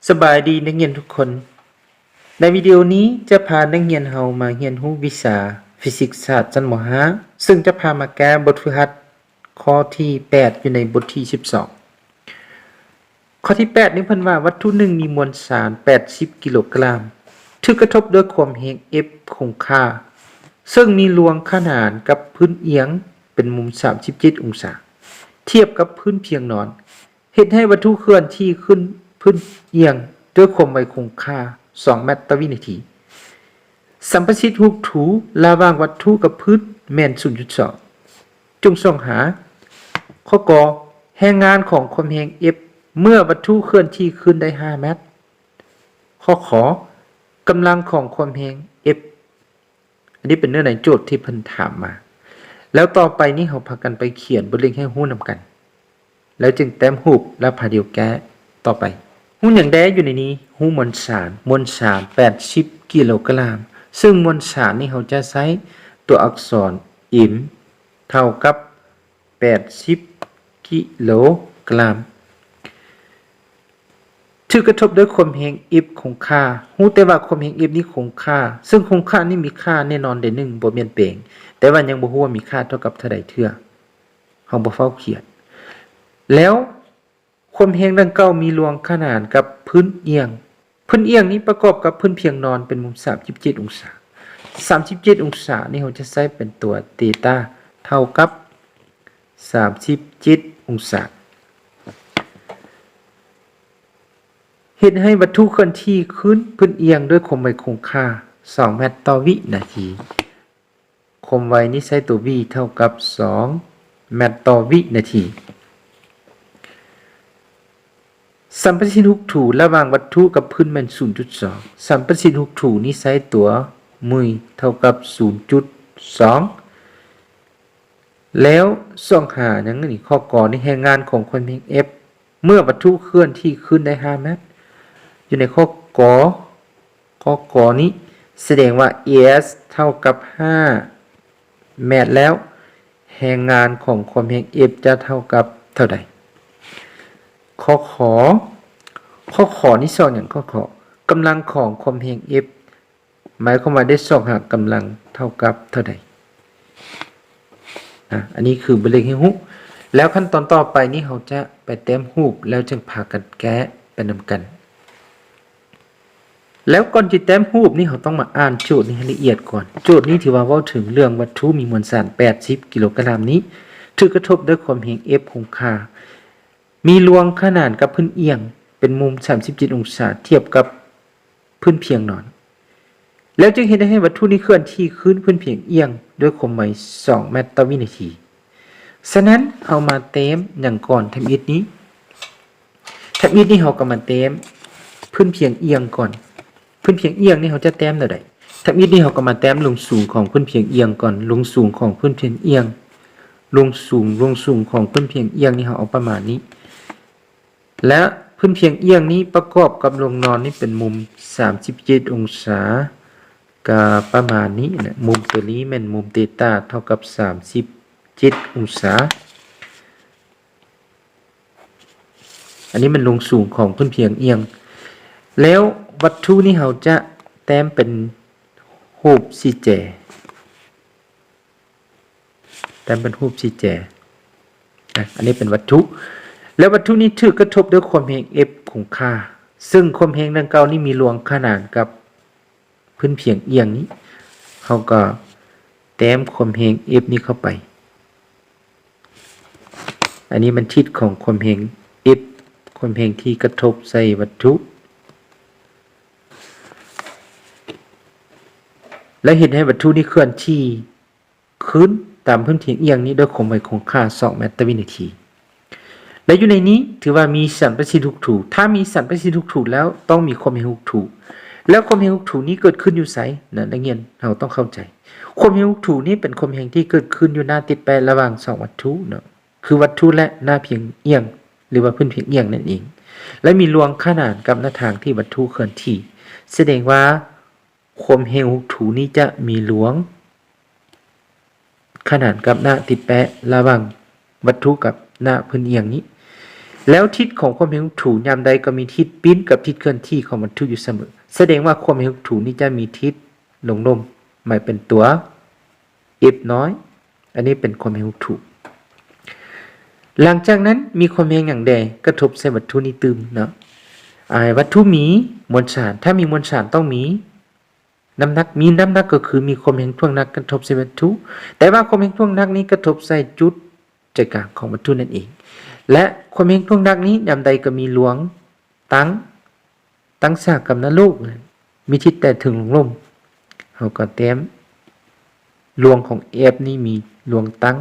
ສະບາຍດີນັກຮຽນທຸກຄົນ. ໃນວິດີໂອນີ້ຈະພານັກຮຽນເຮົາມາຮຽນຮູ້ວິຊາຟີຊິກສາດຊັ້ນ ມໍຫ້າ ເຊິ່ງຈະພາມາແກ້ບົດຝຶກຫັດຂໍ້ທີແປດ ຢູ່ໃນບົດທີສິບສອງ. ຂໍ້ທີແປດນີ້ເພິ່ນວ່າ ວັດຖຸໜຶ່ງມີມວນສານແປດສິບກິໂລກຣາມ ຖືກກະທົບດ້ວຍຄວາມແຮງ F ຄົງຄ່າ ເຊິ່ງມີລວງຂະໜານກັບພື້ນອຽງເປັນມຸມສາມສິບເຈັດອົງສາ ທຽບກັບພື້ນພຽງນອນ ເຮັດໃຫ້ວັດຖຸເຄື່ອນທີ່ຂຶ້ນພື້ນອຽງດ້ວຍຄວາມໄວຄົງຄ່າສອງແມັດຕໍ່ວິນາທີ. ສຳປະສິດຫຸກຖູລະຫວ່າງວັດຖຸກັບພື້ນແມ່ນສູນຈຸດສອງ. ຈົ່ງສ່ອງຫາ ຂໍ້ ກ ແຮງງານຂອງຄວາມແຮງ F ເມື່ອວັດຖຸເຄື່ອນທີ່ຂຶ້ນໄດ້ຫ້າແມັດ. ຂໍ້ ຂ ກຳລັງຂອງຄວາມແຮງ F ອັນນີ້ເປັນເນື້ອໃນໂຈດທີ່ເພິ່ນຖາມມາ. ແລ້ວຕໍ່ໄປນີ້ເຮົາພາກັນໄປຂຽນບົດເລກໃຫ້ຮູ້ນຳກັນ ແລ້ວຈຶ່ງແຕ້ມຮູບ ແລ້ວພາດຽວແກ້ຕໍ່ໄປ. ຮູ້ຫຍັງແດ່ຢູ່ໃນນີ້? ຮູ້ມວນສານ, ມວນສານແປດສິບກິໂລກຣາມ ເຊິ່ງມວນສານນີ້ເຮົາຈະໃຊ້ຕົວອັກສອນ M ເທົ່າກັບ ແປດສິບກິໂລກຣາມ ຖືກກະທົບດ້ວຍຄວາມແຮງ F ຄົງຄ່າ. ຮູ້ແຕ່ວ່າຄວາມແຮງ F ນີ້ຄົງຄ່າ ເຊິ່ງຄົງຄ່ານີ້ມີຄ່າແນ່ນອນແດ່ໜຶ່ງ ບໍ່ປ່ຽນແປງ, ແຕ່ວ່າຍັງບໍ່ຮູ້ວ່າມີຄ່າເທົ່າກັບເທົ່າໃດເທື່ອ. ເຮົາບໍ່ຟ້າວຂຽນ. ແລ້ວ ຄວາມແຮງດັ່ງກ່າວມີລວງຂະໜານກັບພື້ນອຽງ. ພື້ນອຽງນີ້ປະກອບກັບພື້ນພຽງນອນເປັນມຸມສາມສິບເຈັດອົງສາ. ສາມສິບເຈັດອົງສານີ້ເຮົາຈະໃຊ້ເປັນຕົວເຕຕາ ເທົ່າກັບສາມສິບເຈັດອົງສາ. ເຮັດໃຫ້ວັດຖຸເຄື່ອນທີ່ຂຶ້ນພື້ນອຽງດ້ວຍຄວາມໄວຄົງຄ່າສອງແມັດຕໍ່ວິນາທີ. ຄວາມໄວນີ້ໃຊ້ຕົວ V ເທົ່າກັບສອງແມັດຕໍ່ວິນາທີ. ສຳປະສິດຫຸກຖູລະຫວ່າງວັດຖຸກັບພື້ນແມ່ນສູນຈຸດສອງ. ສຳປະສິດຫຸກຖູນີ້ໃຊ້ຕົວ V ເທົ່າກັບສູນຈຸດສອງ. ແລ້ວສ່ອງຫາຫຍັງນີ້? ຂໍ້ ກ ນີ້ແຮງງານຂອງຄວາມແຮງ F ເມື່ອວັດຖຸເຄື່ອນທີ່ຂຶ້ນໄດ້ຫ້າແມັດ. ຢູ່ໃນຂໍ້ ກ ຂໍ້ ກ ນີ້ສະແດງວ່າ S ເທົ່າກັບຫ້າແມັດແລ້ວ ແຮງງານຂອງຄວາມແຮງ F ຈະເທົ່າກັບເທົ່າໃດ? ຂໍ້ ຂ ຂໍ້ ຂ ນີ້ສອນຫຍັງ? ຂໍ້ ຂ ກຳລັງຂອງຄວາມແຮງ F ໝາຍຄວາມວ່າໄດ້ຊອກຫາກຳລັງເທົ່າກັບເທົ່າໃດ. ອາ ອັນນີ້ຄືບົດເລກໃຫ້ຮູ້. ແລ້ວຂັ້ນຕອນຕໍ່ໄປນີ້ເຮົາຈະໄປແຕ້ມຮູບ ແລ້ວຈຶ່ງພາກັນແກ້ໄປນຳກັນ. ແລ້ວກ່ອນຈະແຕ້ມຮູບນີ້ ເຮົາຕ້ອງມາອ່ານໂຈດນີ້ໃຫ້ລະອຽດກ່ອນ. ໂຈດນີ້ຖືວ່າເວົ້າເຖິງເລື່ອງວັດຖຸມີມວນສານແປດສິບກິໂລກຣາມນີ້ ຖືກກະທົບດ້ວຍຄວາມແຮງ F ຄົງຄ່າ ມີລວງຂະໜານກັບພື້ນອຽງເປັນມຸມສາມສິບເຈັດອົງສາ ທຽບກັບພື້ນພຽງນອນ ແລ້ວຈຶ່ງເຮັດໃຫ້ວັດຖຸນີ້ເຄື່ອນທີ່ຂຶ້ນພື້ນພຽງອຽງດ້ວຍຄວາມໄວສອງແມັດຕໍ່ວິນາທີ. ສະນັ້ນ ເຮົາມາແຕ້ມຫຍັງກ່ອນ? ທຳອິດນີ້ ທຳອິດນີ້ເຮົາກໍມາແຕ້ມພື້ນພຽງອຽງກ່ອນ. ພື້ນພຽງອຽງນີ້ເຮົາຈະແຕ້ມແນວໃດ? ທຳອິດນີ້ເຮົາກໍມາແຕ້ມລວງສູງຂອງພື້ນພຽງອຽງກ່ອນ. ລວງສູງຂອງພື້ນພຽງອຽງ ລວງສູງ ລວງສູງຂອງພື້ນພຽງອຽງນີ້ເຮົາເອົາປະມານນີ້ ແລະ ພື້ນພຽງອຽງນີ້ປະກອບກັບລວງນອນນີ້ເປັນມຸມສາມສິບເຈັດອົງສາ ກະປະມານນີ້ນະ. ມຸມຕົວນີ້ແມ່ນມຸມເຕຕາເທົ່າກັບສາມສິບເຈັດອົງສາ. ອັນນີ້ແມ່ນລວງສູງຂອງພື້ນພຽງອຽງ. ແລ້ວວັດຖຸນີ້ເຮົາຈະແຕ້ມເປັນຮູບສີ່ແຈ ແຕ້ມເປັນຮູບສີ່ແຈ. ອາ ອັນນີ້ເປັນວັດຖຸ ແລະ ວັດຖຸນີ້ຖືກກະທົບດ້ວຍຄວາມແຮງ F ຄົງຄ່າ ເຊິ່ງຄວາມແຮງດັ່ງກ່າວນີ້ມີລວງຂະໜານກັບ ພື້ນພຽງອຽງນີ້ ເຮົາກໍແຕ້ມຄວາມແຮງ F ນີ້ເຂົ້າໄປ. ອັນນີ້ມັນທິດຂອງຄວາມແຮງ F ຄວາມແຮງທີ່ກະທົບໃສ່ວັດຖຸ ແລະ ເຮັດໃຫ້ວັດຖຸນີ້ເຄື່ອນທີ່ ຂຶ້ນຕາມພື້ນທີ່ອຽງນີ້ດ້ວຍຄວາມໄວຄົງຄ່າສອງແມັດຕໍ່ວິນາທີ ແລະ ຢູ່ໃນນີ້ຖືວ່າມີສັມປະສິດຫຸກຖູ. ຖ້າມີສັມປະສິດຫຸກຖູແລ້ວ ຕ້ອງມີຄວາມແຮງຫຸກຖູ ແລ້ວຄວາມແຮງຫຸກຖູນີ້ເກີດຂຶ້ນຢູ່ໃສ? ນະ ນັກຮຽນເຮົາຕ້ອງເຂົ້າໃຈ ຄວາມແຮງຫຸກຖູນີ້ເປັນຄວາມແຮງທີ່ເກີດຂຶ້ນຢູ່ໜ້າຕິດແປະລະຫວ່າງສອງວັດຖຸເນາະ ຄືວັດຖຸ ແລະ ໜ້າພຽງອຽງ ຫຼືວ່າພື້ນພຽງອຽງນັ້ນເອງ ແລະ ມີລວງຂະໜານກັບໜ້າທາງທີ່ວັດຖຸເຄື່ອນທີ່ ສະແດງວ່າ ຄວາມແຮງຫຸກຖູນີ້ຈະມີລວງຂະໜານກັບໜ້າຕິດແປະລະຫວ່າງວັດຖຸກັບໜ້າພື້ນອຽງນີ້. ແລ້ວທິດຂອງຄວາມແຮງຮູບຖູຍາມໃດກໍມີທິດປິ່ນກັບທິດເຄື່ອນທີ່ຂອງວັດຖຸຢູ່ສະເໝີ. ສະແດງວ່າຄວາມແຮງຮູບຖູຍນີ້ຈະມີທິດລົງລົມ, ໝາຍເປັນຕົວ F ນ້ອຍ. ອັນນີ້ເປັນຄວາມແຮງຮູບຖູຍ. ຫຼັງຈາກນັ້ນມີຄວາມແຮງຫຍັງແດ່ກະທົບໃສ່ວັດຖຸນີ້ຕື່ມເນາະ? ອາ ວັດຖຸມີມວນສານ, ຖ້າມີມວນສານຕ້ອງມີ ນ້ຳໜັກ, ມີນ້ຳໜັກກໍຄືມີຄວາມແຮງຖ່ວງໜັກກະທົບໃສ່ວັດຖຸ, ແຕ່ວ່າຄວາມແຮງຖ່ວງໜັກນີ້ກະທົບໃສ່ຈຸດໃຈກາງຂອງວັດຖຸນັ້ນເອງ. ແລະ ຄວາມແຮງຖ່ວງໜັກນີ້ຍາມໃດກໍມີລວງຕັ້ງ, ຕັ້ງສາກັບໜ້າລູກ, ມີທິດແຕ່ເທິງລົງລົມ. ເຮົາກໍແຕ້ມລວງຂອງ F ນີ້ມີລວງຕັ້ງ,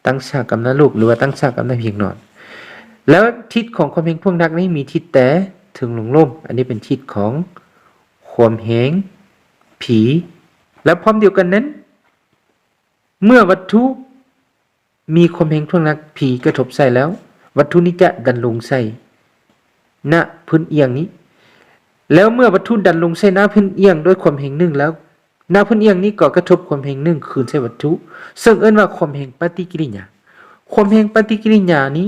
ຕັ້ງສາກັບໜ້າລູກ ຫຼືວ່າຕັ້ງສາກັບໜ້າພຽງນອນ. ແລ້ວທິດຂອງຄວາມແຮງຖ່ວງໜັກນີ້ມີທິດແຕ່ເທິງລົງລົມ. ອັນນີ້ເປັນທິດຂອງ ຄວາມແຮງ P. ແລະ ພ້ອມດຽວກັນນັ້ນ ເມື່ອວັດຖຸມີຄວາມແຮງຖ່ວງໜັກ P ກະທົບໃສ່ແລ້ວ, ວັດຖຸນີ້ຈະດັນລົງໃສ່ໜ້າພື້ນອຽງນີ້. ແລ້ວເມື່ອວັດຖຸດັນລົງໃສ່ໜ້າພື້ນອຽງດ້ວຍຄວາມແຮງໜຶ່ງແລ້ວ, ໜ້າພື້ນອຽງນີ້ກໍກະທົບຄວາມແຮງໜຶ່ງຄືນໃສ່ວັດຖຸ, ເຊິ່ງເອີ້ນວ່າຄວາມແຮງປະຕິກິລິຍາ. ຄວາມແຮງປະຕິກິລິຍານີ້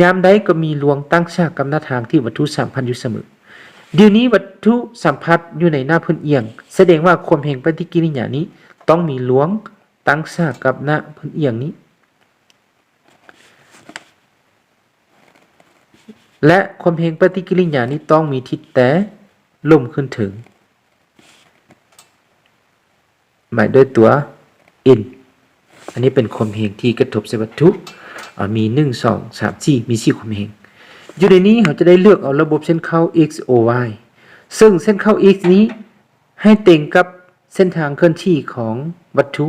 ຍາມໃດກໍມີລວງຕັ້ງສາກັບໜ້າທາງທີ່ວັດຖຸສຳພັດຢູ່ສະເໝີ. ດຽວນີ້ວັດຖຸສຳພັດຢູ່ໃນໜ້າພື້ນອຽງ, ສະແດງວ່າຄວາມແຮງປະຕິກິລິຍານີ້ຕ້ອງມີລວງຕັ້ງສາກັບໜ້າພື້ນອຽງນີ້ ແລະ ຄວາມແຮງປະຕິກິລິຍານີ້ຕ້ອງມີທິດແຕ່ລົມຂຶ້ນເທິງ. ໝາຍດ້ວຍຕົວ N. ອັນນີ້ເປັນຄວາມແຮງທີ່ກະທົບໃສ່ວັດຖຸ, ອາ ມີ ໜຶ່ງ ສອງ ສາມ ສີ່ ມີ ສີ່ ຄວາມແຮງ. ຢູ່ໃນນີ້ເຮົາຈະໄດ້ເລືອກເອົາລະບົບເສັ້ນເຄົ້າ X O Y, ເຊິ່ງເສັ້ນເຄົ້າ X ນີ້ໃຫ້ເຕັງກັບເສັ້ນທາງເຄື່ອນທີ່ຂອງວັດຖຸ,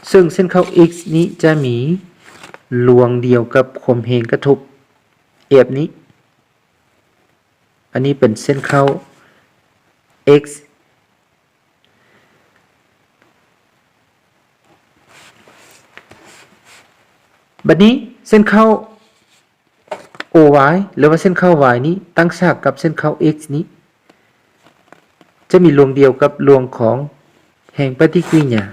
ເຊິ່ງເສັ້ນເຄົ້າ X ນີ້ຈະມີລວງດຽວກັບຄວາມແຮງກະທົບ F ນີ້. ອັນນີ້ເປັນເສັ້ນເຄົ້າ X. ບັດນີ້ເສັ້ນເຄົ້າ O Y ຫຼືວ່າເສັ້ນເຄົ້າ Y ນີ້ຕັ້ງສາກກັບເສັ້ນເຄົ້າ X ນີ້ ຈະມີລວງດຽວກັບລວງຂອງແຮງປະຕິກິລິຍາ.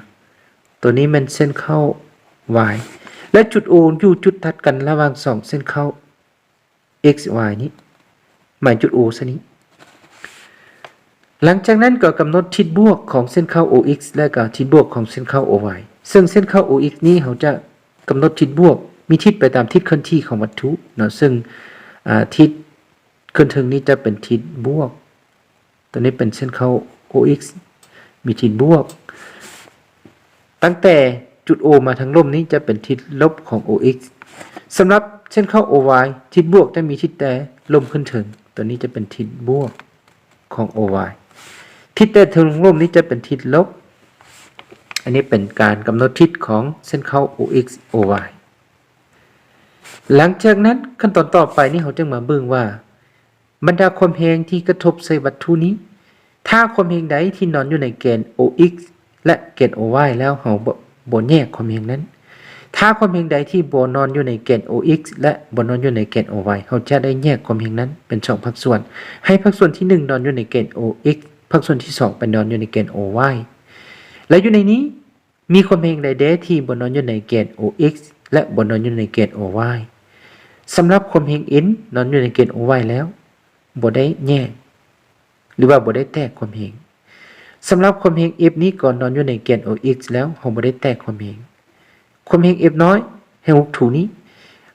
ໂຕນີ້ແມ່ນເສັ້ນເຄົ້າ Y ແລະ ຈຸດ O ຢູ່ຈຸດຕັດກັນລະຫວ່າງສອງເສັ້ນເຄົ້າ X Y ນີ້ ໝາຍຈຸດ O ຊະນີ້. ຫຼັງຈາກນັ້ນກໍກຳນົດທິດບວກຂອງເສັ້ນເຄົ້າ O X ແລະ ກໍທິດບວກຂອງເສັ້ນເຄົ້າ O Y ເຊິ່ງເສັ້ນເຄົ້າ O X ນີ້ເຮົາຈະກຳນົດທິດບວກ ມີທິດໄປຕາມທິດເຄື່ອນທີ່ຂອງວັດຖຸເນາະ, ເຊິ່ງ ອາ ທິດຂຶ້ນເທິງນີ້ຈະເປັນທິດບວກ. ຕົວນີ້ເປັນເສັ້ນເຄົ້າ O X ມີທິດບວກ. ຕັ້ງແຕ່ຈຸດ O ມາທາງລົບນີ້ຈະເປັນທິດລົບຂອງ O X. ສຳລັບເສັ້ນເຄົ້າ O Y ທິດບວກຈະມີທິດແຕ່ລົບຂຶ້ນເທິງ, ຕົວນີ້ຈະເປັນທິດບວກຂອງ O Y. ທິດແຕ່ເທິງລົບນີ້ຈະເປັນທິດລົບ. ອັນນີ້ເປັນການກຳນົດທິດຂອງເສັ້ນເຄົ້າ O X O Y. ຫຼັງຈາກນັ້ນ ຂັ້ນຕອນຕໍ່ໄປນີ້ເຮົາຈຶ່ງມາເບິ່ງວ່າ ບັນດາຄວາມແຮງທີ່ກະທົບໃສ່ວັດຖຸນີ້, ຖ້າຄວາມແຮງໃດທີ່ນອນຢູ່ໃນແກນ O X ແລະ ແກນ O Y ແລ້ວເຮົາບໍ່ ບໍ່ແຍກຄວາມແຮງນັ້ນ. ຖ້າຄວາມແຮງໃດທີ່ບໍ່ນອນຢູ່ໃນແກນ O X ແລະ ບໍ່ນອນຢູ່ໃນແກນ O Y ເຮົາຈະໄດ້ແຍກຄວາມແຮງນັ້ນເປັນສອງພາກສ່ວນ, ໃຫ້ພາກສ່ວນທີໜຶ່ງນອນຢູ່ໃນແກນ O X, ພາກສ່ວນທີສອງໄປນອນຢູ່ໃນແກນ O Y. ແລະ ຢູ່ໃນນີ້ ມີຄວາມແຮງໃດແດ່ທີ່ບໍ່ນອນຢູ່ໃນແກນ O X ແລະ ບໍ່ນອນຢູ່ໃນແກນ O Y? ສຳລັບຄວາມແຮງ N ນອນຢູ່ໃນແກນ O Y ແລ້ວ ບໍ່ໄດ້ແຍກ ຫຼືວ່າບໍ່ໄດ້ແຕກຄວາມແຮງ. ສຳລັບຄວາມແຮງ F ນີ້ກໍນອນຢູ່ໃນແກນ O X ແລ້ວ ເຮົາບໍ່ໄດ້ແຕກຄວາມແຮງ. ຄວາມແຮງ F ນ້ອຍ ແຮງຫົກຖູນີ້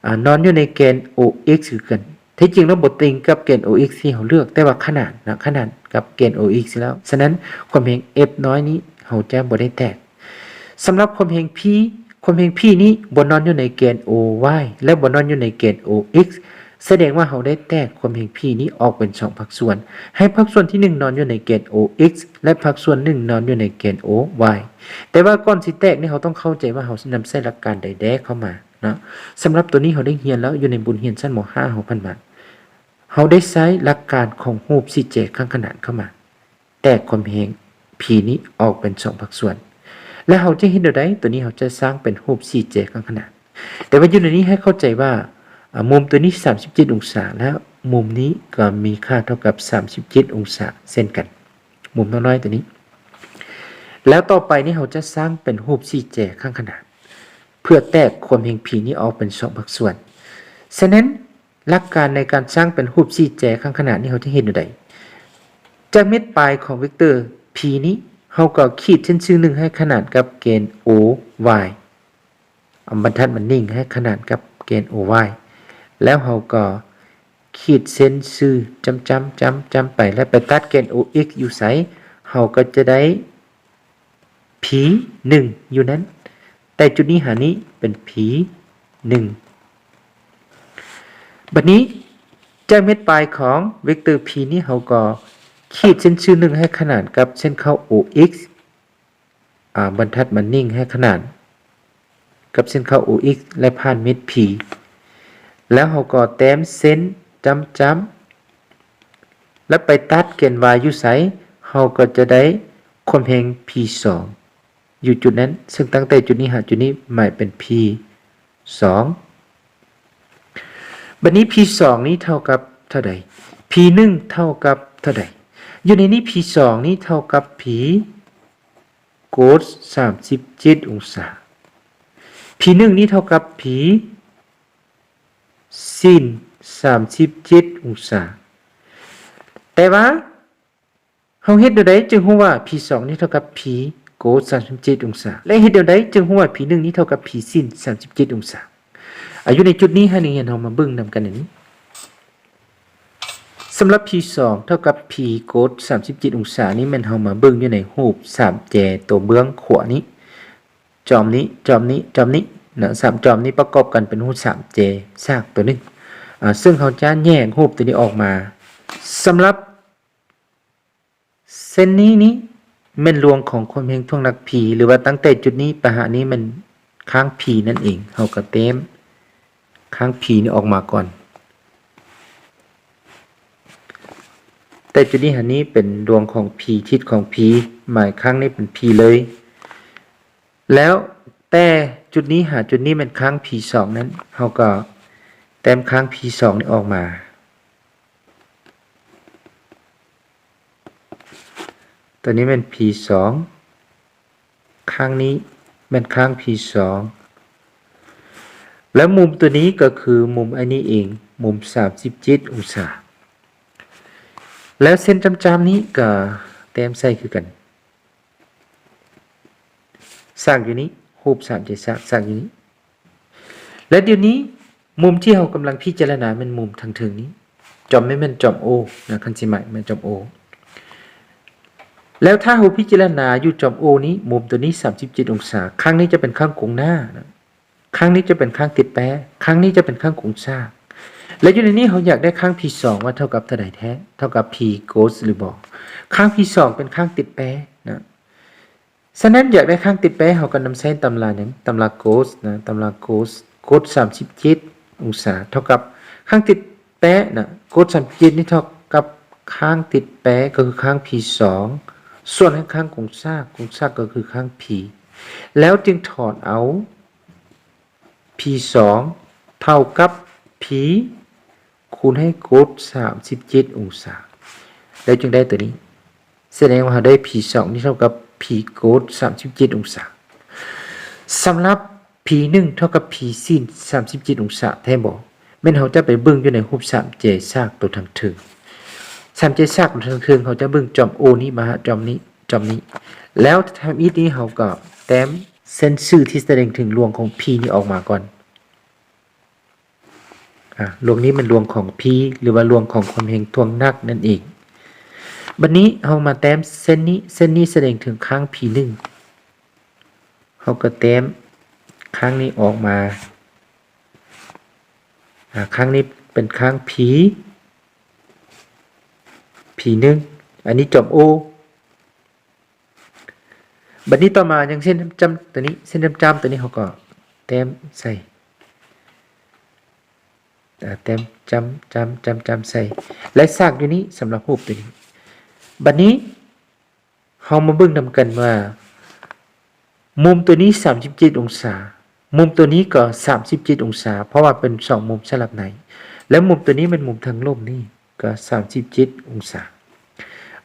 ອາ ນອນຢູ່ໃນແກນ O X ຄືກັນ. ແທ້ຈິງແລ້ວບໍ່ເຕັງກັບແກນ O X ທີ່ເຮົາເລືອກ, ແຕ່ວ່າຂະໜານນະ, ຂະໜານກັບແກນ O X ແລ້ວ. ສະນັ້ນ ຄວາມແຮງ F ນ້ອຍນີ້ເຮົາຈະບໍ່ໄດ້ແຕກ. ສຳລັບຄວາມແຮງ P, ຄວາມແຮງ P ນີ້ບໍ່ນອນຢູ່ໃນແກນ O Y ແລະ ບໍ່ນອນຢູ່ໃນແກນ O X, ສະແດງວ່າເຮົາໄດ້ແຕກຄວາມແຮງ P ນີ້ອອກເປັນສອງພາກສ່ວນ, ໃຫ້ພາກສ່ວນທີໜຶ່ງນອນຢູ່ໃນແກນ O X ແລະ ພາກສ່ວນໜຶ່ງນອນຢູ່ໃນແກນ O Y. ແຕ່ວ່າກ່ອນຊິແຕກນີ້ ເຮົາຕ້ອງເຂົ້າໃຈວ່າເຮົານຳໃຊ້ຫຼັກການໃດແດ່ເຂົ້າມາເນາະ. ສຳລັບໂຕນີ້ເຮົາໄດ້ຮຽນແລ້ວ ຢູ່ໃນບົດຮຽນຊັ້ນ ມໍຫ້າ ເຮົາຜ່ານມາ. ເຮົາໄດ້ໃຊ້ຫຼັກການຂອງຮູບສີ່ແຈຂ້າງຂະໜານເຂົ້າມາ ແຕກຄວາມແຮງ P ນີ້ອອກເປັນສອງພາກສ່ວນ ແລະ ເຮົາຈະເຮັດແນວໃດ? ໂຕນີ້ເຮົາຈະສ້າງເປັນຮູບສີ່ແຈຂ້າງຂະໜານ. ແຕ່ວ່າຢູ່ໃນນີ້ໃຫ້ເຂົ້າໃຈວ່າ ອາ ມຸມໂຕນີ້ສາມສິບເຈັດອົງສາ ແລະ ມຸມນີ້ກໍມີຄ່າເທົ່າກັບສາມສິບເຈັດອົງສາເຊັ່ນກັນ, ມຸມນ້ອຍໆໂຕນີ້. ແລ້ວຕໍ່ໄປນີ້ເຮົາຈະສ້າງເປັນຮູບສີ່ແຈຂ້າງຂະໜານ ເພື່ອແຕກຄວາມແຮງ P ນີ້ອອກເປັນສອງພາກສ່ວນ. ສະນັ້ນ, ຫຼັກການໃນການສ້າງເປັນຮູບສີ່ແຈຂ້າງຂະໜານນີ້ ເຮົາຈະເຮັດແນວໃດ? ຈາກເມັດປາຍຂອງເວັກເຕີ P ນີ້, ເຮົາກໍຂີດເສັ້ນຊື່ໜຶ່ງໃຫ້ຂະໜານກັບແກນ O Y. ເອົາບັນທັດມານິ່ງໃຫ້ຂະໜານກັບແກນ O Y ແລ້ວເຮົາກໍຂີດເສັ້ນຊື່ຈ້ຳໆ ຈ້ຳໆໄປ ແລ້ວໄປຕັດແກນ O X ຢູ່ໃສ, ເຮົາກໍຈະໄດ້ P ໜຶ່ງ ຢູ່ນັ້ນ, ແຕ່ຈຸດນີ້ຫານີ້ເປັນ P ໜຶ່ງ. ບັດນີ້, ຈາກເມັດປາຍຂອງເວັກເຕີ P ນີ້, ເຮົາກໍຂີດເສັ້ນຊື່ໜຶ່ງໃຫ້ຂະໜານກັບເສັ້ນເຄົ້າ O X ອາ ບັນທັດມານິ່ງໃຫ້ຂະໜານກັບເສັ້ນເຄົ້າ O X ແລະ ຜ່ານເມັດ P ແລ້ວເຮົາກໍແຕ້ມເສັ້ນຈ້ຳໆ ແລ້ວໄປຕັດແກນ Y ຢູ່ໃສ, ເຮົາກໍຈະໄດ້ຄວາມແຮງ P ສອງ ຢູ່ຈຸດນັ້ນ, ເຊິ່ງຕັ້ງແຕ່ຈຸດນີ້ຫາຈຸດນີ້ໝາຍເປັນ P ສອງ. ບັດນີ້ P ສອງນີ້ເທົ່າກັບເທົ່າໃດ? P ໜຶ່ງເທົ່າກັບເທົ່າໃດ? ຢູ່ໃນນີ້ P ສອງນີ້ເທົ່າກັບ P cos ສາມສິບເຈັດອົງສາ, P ໜຶ່ງນີ້ເທົ່າກັບ P sin ສາມສິບເຈັດອົງສາ. ແຕ່ວ່າ ເຮົາເຮັດແນວໃດຈຶ່ງຮູ້ວ່າ P ສອງນີ້ເທົ່າກັບ P cos ສາມສິບເຈັດອົງສາ ແລະ ເຮັດແນວໃດຈຶ່ງຮູ້ວ່າ P ໜຶ່ງນີ້ເທົ່າກັບ P sin ສາມສິບເຈັດອົງສາ? ອາ ຢູ່ໃນຈຸດນີ້ ໃຫ້ນັກຮຽນເຮົາມາເບິ່ງນຳກັນນີ້. ສຳລັບ P ສອງເທົ່າກັບ P cos ສາມສິບເຈັດອົງສານີ້ ແມ່ນເຮົາມາເບິ່ງຢູ່ໃນຮູບສາມແຈໂຕເບື້ອງຂວານີ້, ຈອມນີ້, ຈອມນີ້, ຈອມນີ້ນະ, ສາມຈອມນີ້ປະກອບກັນເປັນຮູບສາມແຈສາກໂຕໜຶ່ງ, ອາ ເຊິ່ງເຮົາຈະແຍກຮູບໂຕນີ້ອອກມາ. ສຳລັບ ເສັ້ນນີ້ນີ້ແມ່ນລວງຂອງຄວາມແຮງຖ່ວງໜັກ P ຫຼືວ່າຕັ້ງແຕ່ຈຸດນີ້ໄປຫານີ້ແມ່ນຄ້າງ P ນັ້ນເອງ, ເຮົາກໍແຕ້ມຄ້າງ P ນີ້ອອກມາກ່ອນ. ແຕ່ຈຸດນີ້ຫານີ້ເປັນລວງຂອງ P ທິດຂອງ P, ໝາຍຄ້າງນີ້ເປັນ P ເລີຍ. ແລ້ວແຕ່ຈຸດນີ້ຫາຈຸດນີ້ແມ່ນຄ້າງ P ສອງນັ້ນ, ເຮົາກໍແຕ້ມຄ້າງ P ສອງນີ້ອອກມາ. ຕົວນີ້ແມ່ນ P ສອງ, ຂ້າງນີ້ແມ່ນຂ້າງ P ສອງ, ແລ້ວມຸມຕົວນີ້ກໍຄືມຸມອັນນີ້ເອງ, ມຸມສາມສິບເຈັດອົງສາ. ແລ້ວເສັ້ນຈ້ຳໆນີ້ກໍແຕ້ມໃສ່ຄືກັນ. ສາກຢູ່ນີ້, ຮູບສາມແຈສາກ, ສາກຢູ່ນີ້. ແລະ ດຽວນີ້ ມຸມທີ່ເຮົາກຳລັງພິຈາລະນາແມ່ນມຸມທາງເທິງນີ້, ຈອມນີ້ແມ່ນຈອມ O ນະ, ຄັນຊິໝາຍແມ່ນຈອມ O. ແລ້ວຖ້າເຮົາພິຈາລະນາຢູ່ຈອມ O ນີ້, ມຸມຕົວນີ້ສາມສິບເຈັດອົງສາ, ຂ້າງນີ້ຈະເປັນຂ້າງກົງໜ້ານະ, ຂ້າງນີ້ຈະເປັນຂ້າງຕິດແປ, ຂ້າງນີ້ຈະເປັນຂ້າງກົງຊາກ. ແລະ ຢູ່ໃນນີ້ເຮົາຢາກໄດ້ຂ້າງ P ສອງວ່າເທົ່າກັບເທົ່າໃດແທ້, ເທົ່າກັບ P cos ຫຼືບໍ່? ຂ້າງ P ສອງເປັນຂ້າງຕິດແປນະ. ສະນັ້ນ ຢາກໄດ້ຂ້າງຕິດແປ ເຮົາກໍນຳໃຊ້ຕຳລາຫຍັງ? ຕຳລາ cos ນະ, ຕຳລາ cos, cos ສາມສິບເຈັດອົງສາ ເທົ່າກັບຂ້າງຕິດແປນະ, cos ສາມສິບເຈັດນີ້ເທົ່າກັບຂ້າງຕິດແປ ກໍຄືຂ້າງ P ສອງ ສ່ວນໃຫ້ຂ້າງກົງຊາກ, ກົງຊາກກໍຄືຂ້າງ P ແລ້ວຈຶ່ງຖອນເອົາ P ສອງເທົ່າກັບ P ຄູນໃຫ້ cos ສາມສິບເຈັດອົງສາ ແລ້ວຈຶ່ງໄດ້ຕົວນີ້. ສະແດງວ່າເຮົາໄດ້ P ສອງນີ້ເທົ່າກັບ P cos ສາມສິບເຈັດອົງສາ. ສຳລັບ P ໜຶ່ງເທົ່າກັບ P sin ສາມສິບເຈັດອົງສາແທ້ບໍ່? ແມ່ນເຮົາຈະໄປເບິ່ງຢູ່ໃນຮູບສາມແຈສາກຕົວທາງເທິງ. ສາມແຈສາກຕົວທາງເທິງ ເຮົາຈະເບິ່ງຈອມ O ນີ້ມາຫາຈອມນີ້, ຈອມນີ້. ແລ້ວທຳອິດນີ້ເຮົາກໍແຕ້ມເສັ້ນຊື່ທີ່ສະແດງເຖິງລວງຂອງ P ນີ້ອອກມາກ່ອນ. ອາ ລວງນີ້ແມ່ນລວງຂອງ P ຫຼືວ່າລວງຂອງຄວາມແຮງຖ່ວງໜັກນັ້ນເອງ. ບັດນີ້ເຮົາມາແຕ້ມເສັ້ນນີ້, ເສັ້ນນີ້ສະແດງເຖິງຄ້າງ P ໜຶ່ງ ເຮົາກໍແຕ້ມຄ້າງນີ້ອອກມາ. ອາ ຄ້າງນີ້ເປັນຄ້າງ P, P ໜຶ່ງ, ອັນນີ້ຈອມ O. ບັດນີ້ຕໍ່ມາຍັງເສັ້ນຈ້ຳໆຕົວນີ້, ເສັ້ນຈ້ຳໆຕົວນີ້ເຮົາກໍແຕ້ມໃສ່, ອາ ແຕ້ມຈ້ຳໆໆໆໃສ່ ແລະ ສາກຢູ່ນີ້ສຳລັບຮູບຕົວນີ້. ບັດນີ້ເຮົາມາເບິ່ງນຳກັນວ່າ ມຸມຕົວນີ້ສາມສິບເຈັດອົງສາ, ມຸມຕົວນີ້ກໍສາມສິບເຈັດອົງສາ ເພາະວ່າເປັນສອງມຸມສະຫຼັບໃນ, ແລະ ມຸມຕົວນີ້ແມ່ນມຸມທາງລຸ່ມນີ້ ກໍສາມສິບເຈັດອົງສາ.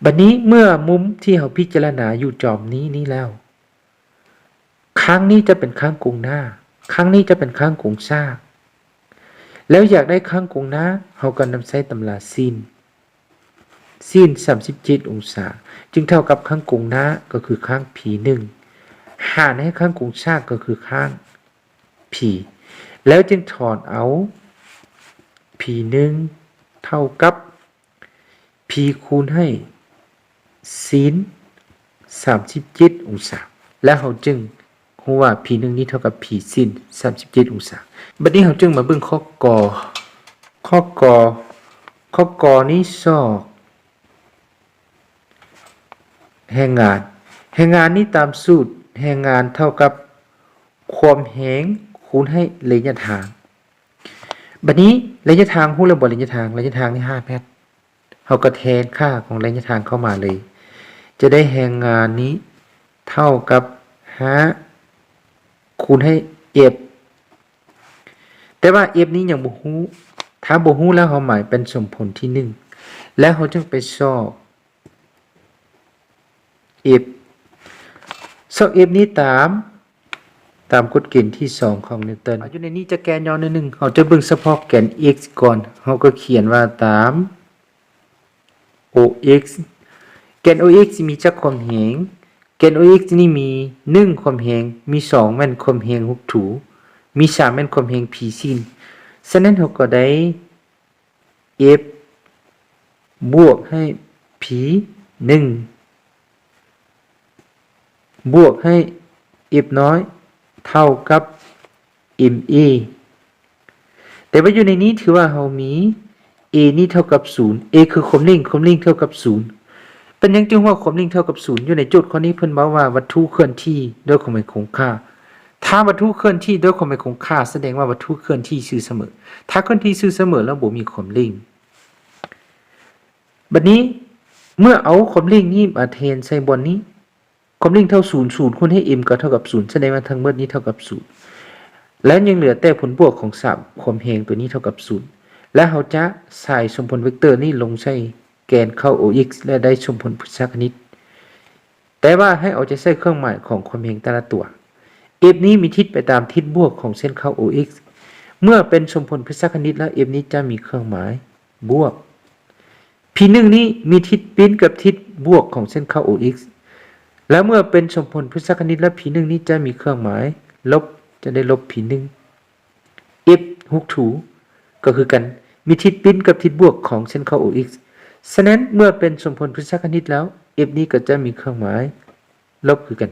ບັດນີ້ເມື່ອມຸມທີ່ເຮົາພິຈາລະນາຢູ່ຈອມນີ້ນີ້ແລ້ວ, ຂ້າງນີ້ຈະເປັນຂ້າງກົງໜ້າ, ຂ້າງນີ້ຈະເປັນຂ້າງກົງຊາກ, ແລ້ວຢາກໄດ້ຄາງກົງໜ້າ ເຮົາກໍນຳໃຊ້ຕຳລາ sin sin ສາມສິບເຈັດອົງສາ ຈຶ່ງເທົ່າກັບຄາງກົງໜ້າ ກໍຄືຄາງ p ໜຶ່ງ ຫານໃຫ້ຄາງກົງສາ ກໍຄືຄາງ p ແລ້ວຈຶ່ງຖອນເອົາ p ໜຶ່ງ ເທົ່າກັບ p ຄູນໃຫ້ sin ສາມສິບເຈັດອົງສາ ແລ້ວເຮົາຈຶ່ງຮູ້ວ່າ p ໜຶ່ງນີ້ເທົ່າກັບ p sin ສາມສິບເຈັດອົງສາ. ບັດນີ້ເຮົາຈຶ່ງມາເບິ່ງຂໍ້ ກ. ຂໍ້ ກ. ຂໍ້ ກ ນີ້ຊອກແຮງງານ. ແຮງງານນີ້ຕາມສູດແຮງງານເທົ່າກັບຄວາມແຮງຄູນໃຫ້ໄລຍະທາງ. ບັດນີ້ໄລຍະທາງ ຮູ້ແລ້ວບໍ່ ໄລຍະທາງ? ໄລຍະທາງນີ້ຫ້າແມັດ. ເຮົາກໍແທນຄ່າຂອງໄລຍະທາງເຂົ້າມາເລີຍ. ຈະໄດ້ແຮງງານນີ້ເທົ່າກັບຫ້າ ຄູນໃຫ້ F. ແຕ່ວ່າ F ນີ້ຍັງບໍ່ຮູ້. ຖ້າບໍ່ຮູ້ແລ້ວ ເຮົາໝາຍເປັນສົມຜົນທີໜຶ່ງ ແລ້ວເຮົາຈຶ່ງໄປຊອກ F ຊອກ F ນີ້ຕາມ ຕາມກົດເກນທີສອງຂອງນິວຕັນ. ຢູ່ໃນນີ້ຈະແກ້ຫຍໍ້ໜ້ອຍໜຶ່ງ. ເຮົາຈະເບິ່ງສະເພາະແກນ x ກ່ອນ. ເຮົາກໍຂຽນວ່າຕາມ OX. ແກນ OX ມີຈັກຄວາມແຮງ? ແກນ OX ນີ້ມີ ໜຶ່ງ ຄວາມແຮງ, ມີ ສອງ ແມ່ນຄວາມແຮງຫົກຖູ, ມີ ສາມ ແມ່ນຄວາມແຮງ P sin. ສະນັ້ນເຮົາກໍໄດ້ F ບວກໃຫ້ P ໜຶ່ງ ບວກໃຫ້ F ນ້ອຍ ເທົ່າກັບ MA. ແຕ່ວ່າຢູ່ໃນນີ້ຖືວ່າເຮົາມີ A ນີ້ເທົ່າກັບສູນ, A ຄືຄວາມເລັ່ງ, ຄວາມເລັ່ງເທົ່າກັບສູນ. ເປັນຫຍັງຈຶ່ງວ່າຄວາມເລັ່ງເທົ່າກັບສູນ? ຢູ່ໃນໂຈດຂໍ້ນີ້ເພິ່ນເວົ້າວ່າວັດຖຸເຄື່ອນທີ່ດ້ວຍຄວາມໄຫວຄົງຄ່າ. ຖ້າວັດຖຸເຄື່ອນທີ່ດ້ວຍຄວາມໄຫວຄົງຄ່າ ສະແດງວ່າວັດຖຸເຄື່ອນທີ່ຊື່ສະເໝີ. ຖ້າເຄື່ອນທີ່ຊື່ສະເໝີແລ້ວບໍ່ມີຄວາມເລັ່ງ. ບັດນີ້ເມື່ອເອົາຄວາມເລັ່ງນີ້ມາແທນໃສ່ບ່ອນນີ້, ຄວາມເລັ່ງເທົ່າສູນ, ສູນຄູນໃຫ້ m ກໍເທົ່າກັບສູນ, ສະແດງວ່າທັງໝົດນີ້ເທົ່າກັບສູນ. ແລ້ວຍັງເຫຼືອແຕ່ຜົນບວກຂອງສາມຄວາມແຮງຕົວນີ້ເທົ່າກັບສູນ. ແລ້ວເຮົາຈະສາຍສົມຜົນເວັກເຕີນີ້ລົງໃສ່ແກນເຄົ້າ OX ແລະ ໄດ້ສົມຜົນພຶດຊະຄະນິດ. ແຕ່ວ່າໃຫ້ເອົາໃຈໃສ່ເຄື່ອງໝາຍຂອງຄວາມແຮງແຕ່ລະຕົວ. F ນີ້ມີທິດໄປຕາມທິດບວກຂອງເສັ້ນເຄົ້າ OX. ເມື່ອເປັນສົມຜົນພຶດຊະຄະນິດແລ້ວ F ນີ້ຈະມີເຄື່ອງໝາຍບວກ. P ໜຶ່ງນີ້ມີທິດປິ່ນກັບທິດບວກຂອງເສັ້ນເຄົ້າ OX. ແລ້ວເມື່ອເປັນສົມຜົນພຶດຊະຄະນິດແລ້ວ P ໜຶ່ງນີ້ຈະມີເຄື່ອງໝາຍລົບ, ຈະໄດ້ລົບ P ໜຶ່ງ. F ຫົກຖູກໍຄືກັນ, ມີທິດປິ່ນກັບທິດບວກຂອງເສັ້ນເຄົ້າ OX. ສະນັ້ນເມື່ອເປັນສົມຜົນພຶດຊະຄະນິດແລ້ວ F ນີ້ກໍຈະມີເຄື່ອງໝາຍລົບຄືກັນ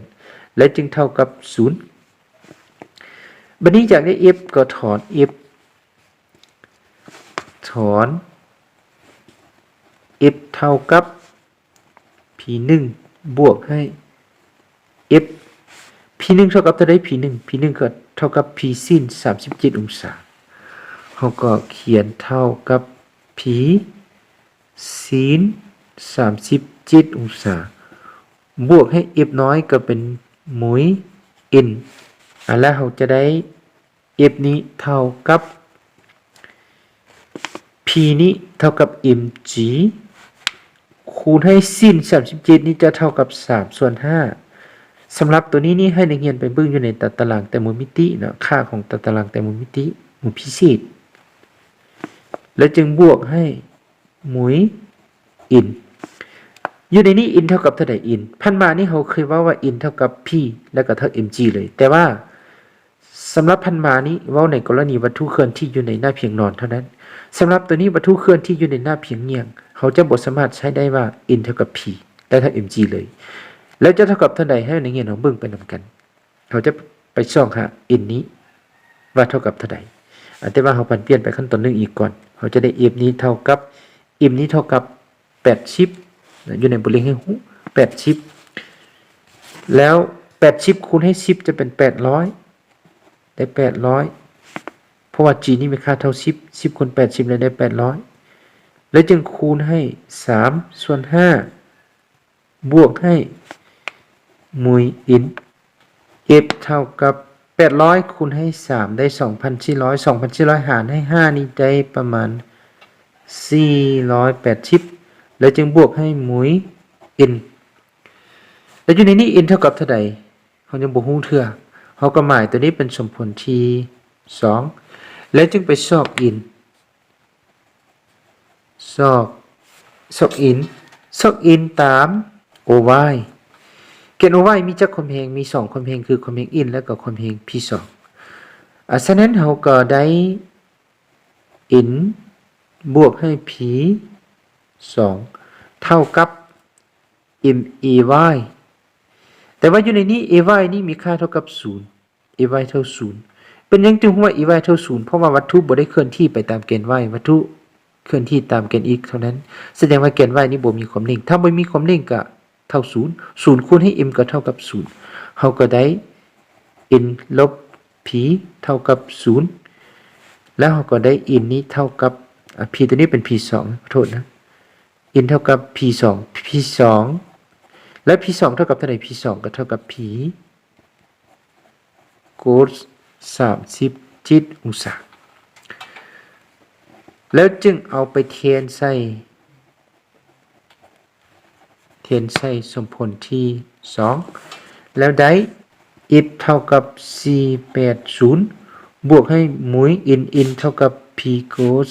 ແລະ ຈຶ່ງເທົ່າກັບສູນ. ບັດນີ້ຢາກໄດ້ F ກໍຖອນ F ຖອນ F ເທົ່າກັບ P ໜຶ່ງ ບວກໃຫ້ F P ໜຶ່ງເທົ່າກັບເທົ່າໃດ? P ໜຶ່ງ P ໜຶ່ງກໍເທົ່າກັບ P sin ສາມສິບເຈັດອົງສາ. ເຮົາກໍຂຽນເທົ່າກັບ P sin ສາມສິບເຈັດອົງສາ ບວກໃຫ້ F ນ້ອຍກໍເປັນ μ in. ອາ ແລ້ວເຮົາຈະໄດ້ F ນີ້ເທົ່າກັບ P ນີ້ເທົ່າກັບ mg ຄູນໃຫ້ sin ສາມສິບເຈັດນີ້ຈະເທົ່າກັບສາມສ່ວນຫ້າ. ສຳລັບຕົວນີ້ນີ້ໃຫ້ນັກຮຽນໄປເບິ່ງຢູ່ໃນຕາຕະລາງແຕ່ໝູນມິຕິເນາະ, ຄ່າຂອງຕາຕະລາງແຕ່ໝູນມິຕິ ໝູນພິເສດ ແລ້ວຈຶ່ງບວກໃຫ້ μ in. ຢູ່ໃນນີ້ in ເທົ່າກັບເທົ່າໃດ? In ຜ່ານມານີ້ເຮົາເຄີຍເວົ້າວ່າ in ເທົ່າກັບ P ແລ້ວກໍເທົ່າ mg ເລີຍ. ແຕ່ວ່າ ສຳລັບຜ່ານມານີ້ ເວົ້າໃນກໍລະນີວັດຖຸເຄື່ອນທີ່ຢູ່ໃນໜ້າພຽງນອນເທົ່ານັ້ນ. ສຳລັບຕົວນີ້ ວັດຖຸເຄື່ອນທີ່ຢູ່ໃນໜ້າພຽງຫງຽງ, ເຮົາຈະບໍ່ສາມາດໃຊ້ໄດ້ວ່າ in ເທົ່າກັບ P ແລະ ເທົ່າ mg ເລີຍ. ແລ້ວຈະເທົ່າກັບເທົ່າໃດ? ໃຫ້ນັກຮຽນເຮົາເບິ່ງໄປນຳກັນ. ເຮົາຈະໄປສ່ອງຫາ in ນີ້ວ່າເທົ່າກັບເທົ່າໃດ. ອາ ແຕ່ວ່າເຮົາຜັນປ່ຽນໄປຂັ້ນຕອນໜຶ່ງອີກກ່ອນ. ເຮົາຈະໄດ້ F ນີ້ເທົ່າກັບ m ນີ້ເທົ່າກັບ ແປດສິບ ນະ ຢູ່ໃນບົດເລກໃຫ້ຮູ້ ແປດສິບ ແລ້ວ ແປດສິບ ຄູນໃຫ້ ສິບ ຈະເປັນ ແປດຮ້ອຍ ໄດ້ ແປດຮ້ອຍ ເພາະວ່າ g ນີ້ມີຄ່າເທົ່າ ສິບ ສິບ ຄູນ ແປດສິບ ແລ້ວໄດ້ ແປດຮ້ອຍ ແລ້ວຈຶ່ງຄູນໃຫ້ ສາມສ່ວນຫ້າ ບວກໃຫ້ μ in F ເທົ່າກັບ ແປດຮ້ອຍ ຄູນໃຫ້ ສາມ ໄດ້ ສອງພັນສີ່ຮ້ອຍ ສອງພັນສີ່ຮ້ອຍ ຫານໃຫ້ ຫ້າ ນີ້ໄດ້ປະມານ ສີ່ຮ້ອຍແປດສິບ ແລ້ວຈຶ່ງບວກໃຫ້ μ in ແລ້ວຢູ່ໃນນີ້ in ເທົ່າກັບເທົ່າໃດ? ເຮົາຍັງບໍ່ຮູ້ເທື່ອ. ເຮົາກໍໝາຍຕົວນີ້ເປັນສົມຜົນທີສອງ ແລ້ວຈຶ່ງໄປຊອກ in ຊອກ ຊອກອິນ ຊອກອິນຕາມໂອວາຍ. ແກນໂອວາຍມີຈັກຄວາມແຮງ? ມີສອງຄວາມແຮງ ຄືຄວາມແຮງອິນ ແລະກໍຄວາມແຮງພີສອງ. ອາ ສະນັ້ນເຮົາກໍໄດ້ອິນບວກໃຫ້ພີສອງເທົ່າກັບເອັມເອວາຍ. ແຕ່ວ່າຢູ່ໃນນີ້ເອວາຍນີ້ມີຄ່າເທົ່າກັບສູນ. ເອວາຍເທົ່າສູນ. ເປັນຫຍັງຈຶ່ງຮູ້ວ່າເອວາຍເທົ່າສູນ? ເພາະວ່າວັດຖຸບໍ່ໄດ້ເຄື່ອນທີ່ໄປຕາມແກນວາຍ, ວັດຖຸເຄື່ອນທີ່ຕາມແກນເອັກເທົ່ານັ້ນ. ສະແດງວ່າແກນວາຍນີ້ບໍ່ມີຄວາມເລັ່ງ. ຖ້າບໍ່ມີຄວາມເລັ່ງກໍເທົ່າສູນ. ສູນຄູນໃຫ້ເອັມກໍເທົ່າກັບສູນ. ເຮົາກໍໄດ້ເອັນລົບພີເທົ່າກັບສູນ. ແລ້ວເຮົາກໍໄດ້ເອັນນີ້ເທົ່າກັບ ອາ ພີຕົວນີ້ເປັນພີສອງ ຂໍໂທດນະ. ເອັນເທົ່າກັບພີສອງ ພີສອງ ແລ້ວພີສອງເທົ່າກັບເທົ່າໃດ? ພີສອງກໍເທົ່າກັບພີ ໂກດສາມສິບເຈັດອົງສາ ແລ້ວຈຶ່ງເອົາໄປແທນໃສ່ ແທນໃສ່ສົມຜົນທີສອງ ແລ້ວໄດ້ເອັຟເທົ່າກັບສີ່ແປດສູນ ບວກໃຫ້ມຸຍເອັນ ເອັນເທົ່າກັບພີໂກດ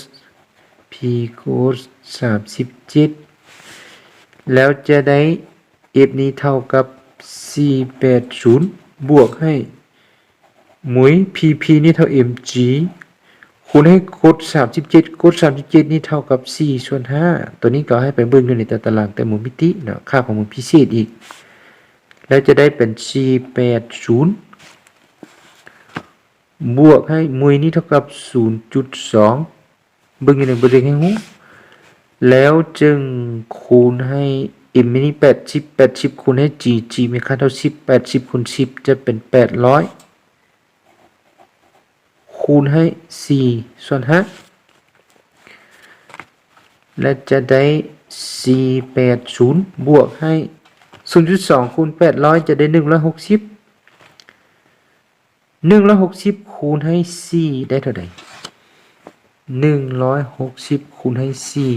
ພີໂກດສາມສິບເຈັດ ແລ້ວຈະໄດ້ ເອັຟນີ້ເທົ່າກັບສີ່ແປດສູນ ບວກໃຫ້ມຸຍພີ ພີນີ້ເທົ່າເອັມຈີ ຄູນໃຫ້ໂກດສາມສິບເຈັດ ໂກດສາມສິບເຈັດນີ້ເທົ່າກັບສີ່ສ່ວນຫ້າ. ຕົວນີ້ກໍໃຫ້ໄປເບິ່ງຢູ່ໃນຕາຕະລາງແຕ່ມຸມມິຕິເນາະ ຄ່າຂອງມຸມພິເສດອີກ ແລ້ວຈະໄດ້ເປັນສີ່ແປດສູນ ບວກໃຫ້ມຸຍນີ້ເທົ່າກັບສູນຈຸດສອງ ເບິ່ງຢູ່ໃນບົດຮຽນໃຫ້ຮູ້ ແລ້ວຈຶ່ງຄູນໃຫ້ເອັມນີ້ແປດສິບ ແປດສິບຄູນໃຫ້ຈີ ຈີມີຄ່າເທົ່າສິບ ແປດສິບຄູນສິບຈະເປັນແປດຮ້ອຍ ຄູນໃຫ້ສີ່ສ່ວນຫ້າ ແລະ ຈະໄດ້ສີ່ແປດສູນ ບວກໃຫ້ສູນຈຸດສອງຄູນແປດຮ້ອຍຈະໄດ້ໜຶ່ງຮ້ອຍຫົກສິບ ໜຶ່ງຮ້ອຍຫົກສິບຄູນໃຫ້ສີ່ໄດ້ເທົ່າໃດ? ໜຶ່ງຮ້ອຍຫົກສິບຄູນໃຫ້ສີ່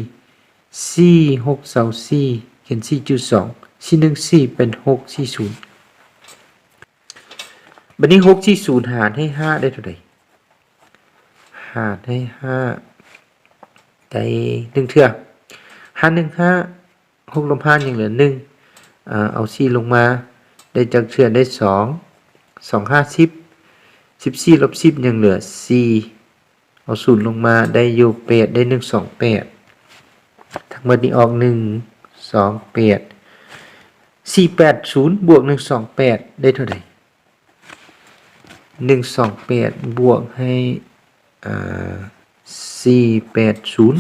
ສີ່ຫົກເກົ້າສີ່ ຂຽນສີ່ຈຸດສອງ ສີ່ໜຶ່ງສີ່ເປັນຫົກສີ່ສູນ. ບັດນີ້ຫົກສີ່ສູນຫານໃຫ້ຫ້າໄດ້ເທົ່າໃດ? ຫານໃຫ້ຫ້າໄດ້ໜຶ່ງເທື່ອ ຫານໜຶ່ງຫ້າ ຫົກລົບຫ້າຍັງເຫຼືອໜຶ່ງ ເອົາສີ່ລົງມາໄດ້ຈັກເທື່ອ? ໄດ້ສອງ ສອງຫ້າສິບ ສິບສີ່ລົບສິບຍັງເຫຼືອສີ່ ເອົາສູນລົງມາໄດ້ຢູ່ແປດ ໄດ້ໜຶ່ງສອງແປດ ທັງໝົດນີ້ອອກໜຶ່ງສອງແປດ ສີ່ແປດສູນບວກໜຶ່ງສອງແປດໄດ້ເທົ່າໃດ? ໜຶ່ງສອງແປດບວກໃຫ້ ອ່າ ສີ່ແປດສູນ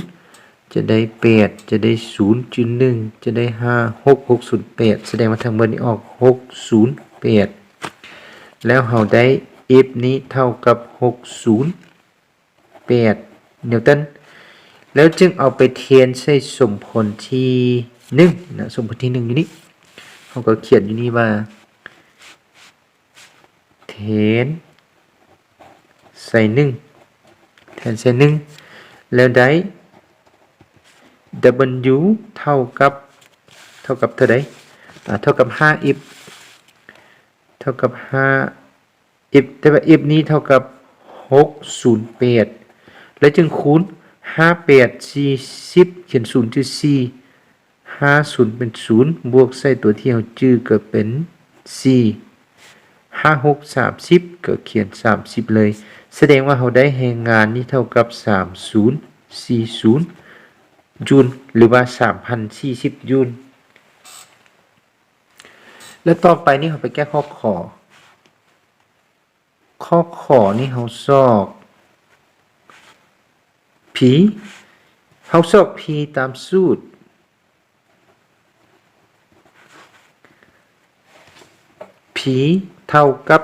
ຈະໄດ້ແປດ ຈະໄດ້ສູນຈຸດໜຶ່ງ ຈະໄດ້ຫ້າ ຫົກ ຫົກສູນແປດ ສະແດງວ່າທັງໝົດນີ້ອອກຫົກສູນແປດ ແລ້ວເຮົາໄດ້ເອັຟນີ້ເທົ່າກັບຫົກສູນ ແປດນິວຕັນ ແລ້ວຈຶ່ງເອົາໄປແທນໃສ່ສົມຜົນທີໜຶ່ງນະ ສົມຜົນທີໜຶ່ງຢູ່ນີ້ ເຮົາກໍຂຽນຢູ່ນີ້ວ່າ ແທນໃສ່ໜຶ່ງ ແທນໃສ່ໜຶ່ງ ແລ້ວໄດ້ W ເທົ່າກັບ ເທົ່າກັບເທົ່າໃດ? ອ່າ ເທົ່າກັບຫ້າເອັຟ ເທົ່າກັບຫ້າ F ແຕ່ວ່າ F ນີ້ເທົ່າກັບຫົກສູນແປດ ແລ້ວຈຶ່ງຄູນຫ້າແປດສີ່ສິບ ຂຽນສູນຈຸດສີ່ ຫ້າສູນເປັນສູນ ບວກໃສ່ຕົວທີ່ເຮົາຈື່ກໍເປັນສີ່ ຫ້າຫົກສາມສິບ ກໍຂຽນສາມສິບເລີຍ ສະແດງວ່າເຮົາໄດ້ແຮງງານນີ້ເທົ່າກັບສາມສູນສີ່ສູນຈູນ ຫຼືວ່າສາມພັນສີ່ສິບຈູນ. ແລະ ຕໍ່ໄປນີ້ເຮົາໄປແກ້ຂໍ້ ຂໍ້ ຂໍ້ ຂໍ້ນີ້ເຮົາຊອກ P ເຮົາຊອກ P ຕາມສູດ P ເທົ່າກັບ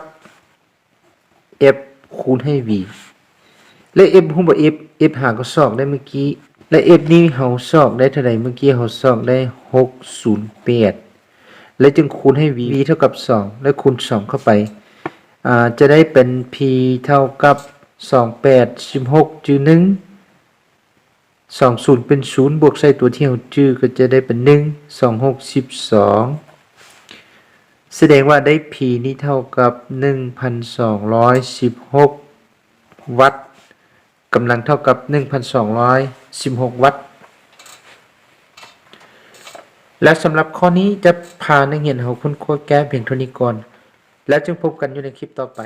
F ຄູນໃຫ້ V ແລະ F ຮູ້ບໍ່ F F ຫາກໍຊອກໄດ້ມື້ກີ້ ແລະ F ນີ້ເຮົາຊອກໄດ້ເທົ່າໃດ? ມື້ກີ້ເຮົາຊອກໄດ້ຫົກສູນແປດ ແລະ ຈຶ່ງຄູນໃຫ້ V ເທົ່າກັບສອງ ແລະ ຄູນສອງເຂົ້າໄປ ອາ ຈະໄດ້ເປັນ P ເທົ່າກັບສອງແປດສິບຫົກຈຸດໜຶ່ງ ສອງສູນເປັນສູນ ບວກໃສ່ຕົວທີ່ເຮົາຈື່ກໍຈະໄດ້ເປັນໜຶ່ງ ສອງຫົກສິບສອງ ສະແດງວ່າໄດ້ P ນີ້ເທົ່າກັບໜຶ່ງພັນສອງຮ້ອຍສິບຫົກວັດ ກຳລັງເທົ່າກັບໜຶ່ງພັນສອງຮ້ອຍສິບຫົກວັດ ແລະສຳລັບຂໍ້ນີ້ຈະພານັກຮຽນເຮົາຄົ້ນຄວ້າແກ້ພຽງເທົ່ານີ້ກ່ອນ ແລ້ວຈຶ່ງພົບກັນຢູ່ໃນຄລິບຕໍ່ໄປ.